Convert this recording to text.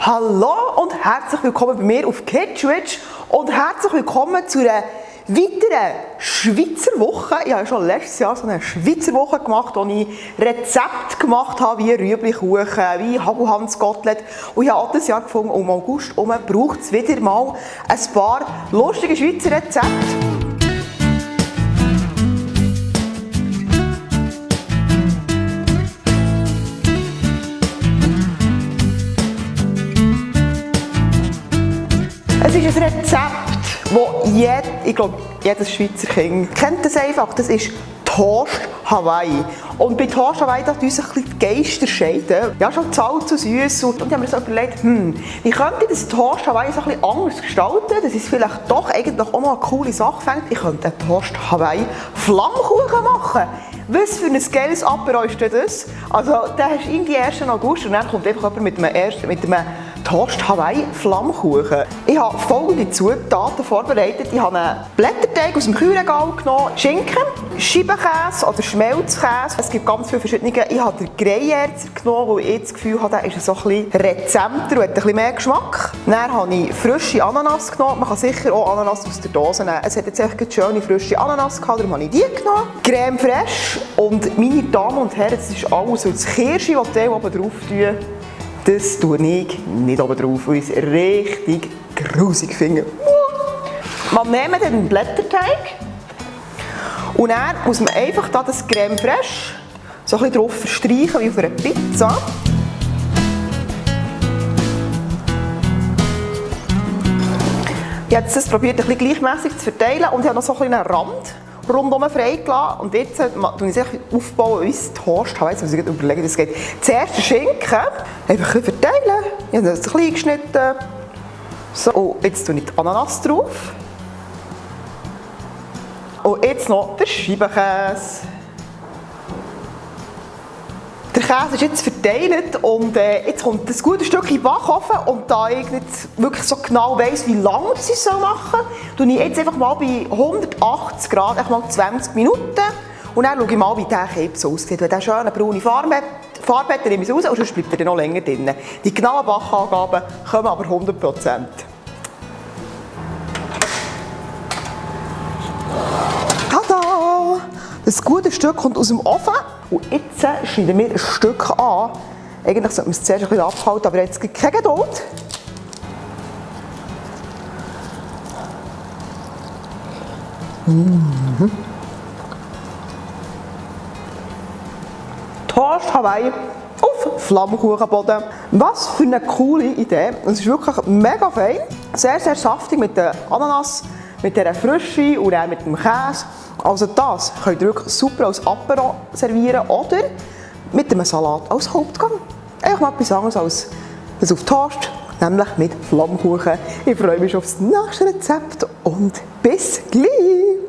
Hallo und herzlich willkommen bei mir auf KidSwitch und herzlich willkommen zu einer weiteren Schweizer Woche. Ich habe schon letztes Jahr so eine Schweizer Woche gemacht, wo ich Rezepte gemacht habe, wie Rüeblichkuchen, wie Hagelhans-Gottlet. Und ich habe auch dieses Jahr gefunden, um August herum braucht es wieder mal ein paar lustige Schweizer Rezepte. Es ist ein Rezept, das jedes Schweizer Kind kennt das einfach. Das ist Toast Hawaii. Und bei Toast Hawaii da tun sich die Geister scheiden. Ja, schon zalt zu süß. Und ich habe mir so überlegt, wie könnte ich das Toast Hawaii so ein bisschen anders gestalten, dass es vielleicht doch eigentlich auch noch eine coole Sache fängt. Ich könnte einen Toast Hawaii Flammkuchen machen. Was für ein geiles Apero ist das? Also, da hast du irgendwie 1. August und dann kommt einfach jemand mit einem Toast Hawaii Flammkuchen. Ich habe folgende Zutaten vorbereitet. Ich habe einen Blätterteig aus dem Kühlregal genommen, Schinken, Scheibenkäse oder Schmelzkäse. Es gibt ganz viele verschiedene. Ich habe den Greyerzer genommen, weil ich das Gefühl habe, der ist so ein bisschen rezenter und hat ein bisschen mehr Geschmack. Dann habe ich frische Ananas genommen. Man kann sicher auch Ananas aus der Dose nehmen. Es hat jetzt echt schöne frische Ananas gehabt, darum habe ich die genommen. Creme fraiche und meine Damen und Herren, das ist alles. Und das Kirsche, das ich oben drauf tue, das tue ich nicht oben drauf, weil ich es richtig grusig finde. Man nimmt den Blätterteig und dann muss man einfach da das Creme fraiche so ein bisschen drauf verstreichen wie auf einer Pizza. Ich habe das probiert, ein bisschen gleichmäßig zu verteilen und ich habe noch so einen Rand rundum freigelassen. Und jetzt aufbaue ich es aufbauen, wie es Toast habe. Jetzt muss ich überlegen, wie es geht. Zuerst den Schinken einfach ein bisschen verteilen. Ich habe das klein geschnitten. So, und jetzt tue ich die Ananas drauf. Und jetzt noch der Scheibenkäse. Der Käse ist jetzt verteilt und jetzt kommt ein gutes Stück in den Backofen. Und da ich nicht wirklich so genau weiss, wie lange ich es machen soll, tue ich jetzt einfach mal bei 180 Grad einfach mal 20 Minuten. Und dann schaue ich mal, wie der Kebab so aussieht. Wenn der schöne braune Farbe hat, dann nehme ich es raus und sonst bleibt er noch länger drin. Die genauen Backangaben kommen aber 100%. Tada! Das gute Stück kommt aus dem Ofen. Und jetzt schneiden wir ein Stück an. Eigentlich sollte man es zuerst ein bisschen abhalten, aber jetzt gibt es keine Geduld. Toast Hawaii auf Flammkuchenboden. Was für eine coole Idee. Es ist wirklich mega fein. Sehr, sehr saftig mit der Ananas, mit der Frische und auch mit dem Käse. Also das könnt ihr wirklich super als Apero servieren oder mit einem Salat als Hauptgang. Einfach mal etwas anderes als das auf Toast, nämlich mit Flammkuchen. Ich freue mich schon auf das nächste Rezept und bis gleich!